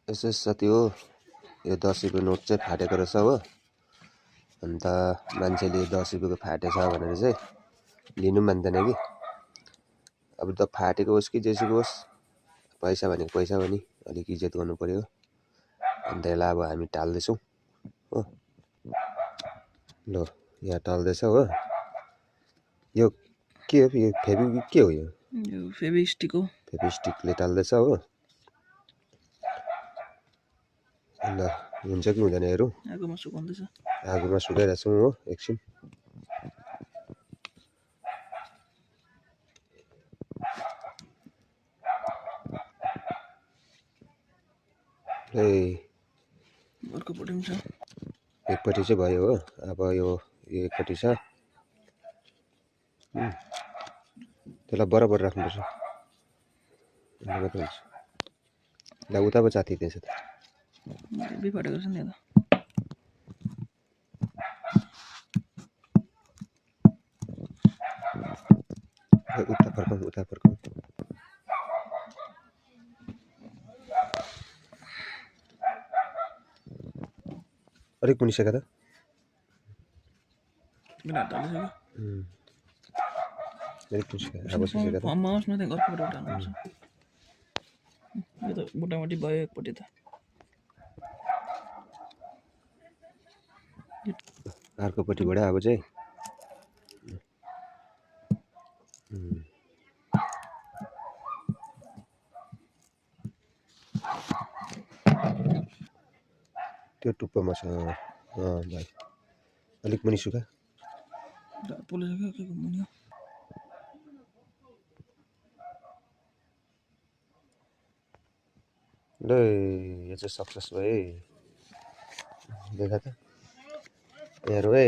यसो साथी हो यो 10 रुपैयाँ नोट चाहिँ फाटेको रहेछ हो अन्त मान्छेले 10 रुपैयाँको फाटेछ भनेर चाहिँ लिनु मान्दैन कि अब त फाटेको होस् कि जेसुकै होस् पैसा भनेको पैसा हो नि अलिक इज्जत गर्नु पर्यो अन्त यसलाई अब हामी टाल्दैछौँ हो ल यहाँ टाल्दैछ हो यो के हो यो फेभिक्विक के हो यो फेभिस्टिक हो फेभिस्टिकले टाल्दैछ हो ल हुन्छ कि हुँदैन हेरौँ आगोमा सुकाउँदैछ आगोमा सुकाइरहेछौँ हो एकछिन ए अर्कोपट्टि पनि छ एकपट्टि चाहिँ भयो हो अब यो एकपट्टि छ त्यसलाई बराबर राख्नुपर्छ ल उता पो चातिँदैछ त हेभी फाटेको रहेछ नि उता फर्काउँ अलिक मुनि सेका त अलिक मुनि सेका अब सेका त माउसमा त्यहाँ अर्कोपट्टि उठाल्नुपर्छ यो त मोटामोटी भयो एकपट्टि त अर्कोपट्टिबाट अब चाहिँ त्यो टुप्पोमा छ भाइ अलिक मुनि सुका पोलिसक्यो के मुनि ल यो चाहिँ सक्सेस भयो है देखा त हेरौँ है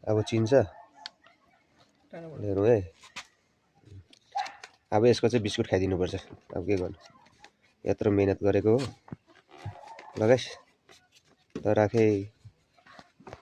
अब चिन्छ हेरौँ है अब यसको चाहिँ बिस्कुट खाइदिनुपर्छ अब के गर्नु यत्रो मेहनत गरेको हो लगाइस् त राखेँ